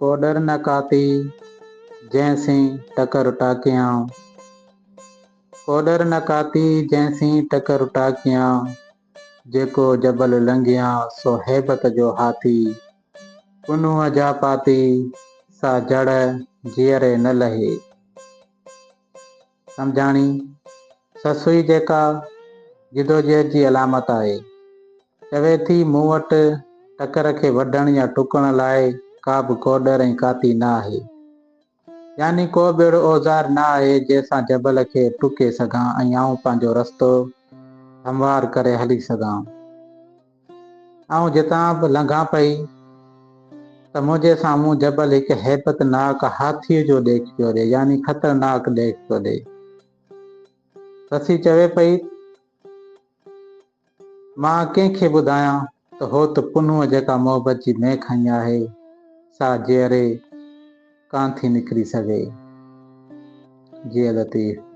ڪوڏر نه ڪاتي، جنهن سين ٽڪر ٽاڪيان. ڪوڏر نه ڪاتي، جنهن سين ٽڪر ٽاڪيان. جيڪو جبل لنگهيان، سو هيبت جو هاٿي. پنهونء جا پاتي، سا جڙ جيئري نه لهي. سمجهاڻي، سسئي جيڪا جدوجهد جي علامت آهي، چوي ٿي، مون وٽ ٽڪر کي وڍڻ يا ٽڪڻ لاء ڪا به ڪوڏر ۽ ڪاتي نه آهي. يعني ڪو به اهڙو اوزار نه آهي، جنهن سان جبل کي ٽڪي سگهان ۽ آئون پنهنجو رستو هموار ڪري هلي سگهان. آئون جتان به لنگهان پئي ته منهنجي سامهون جبل هڪ هيبتناڪ هاٿيء جو ڏيک پيو ڏئي، يعني خطرناڪ ڏيک پيو ڏئي. سسئي چوي پئي. مان ڪنهن کي ٻڌايان ته هوت پنهونء جيڪا محبت جي مئي کنئي آهي، سا جيئري ڪانه ٿي نڪري سگهي. جيئي لطيف.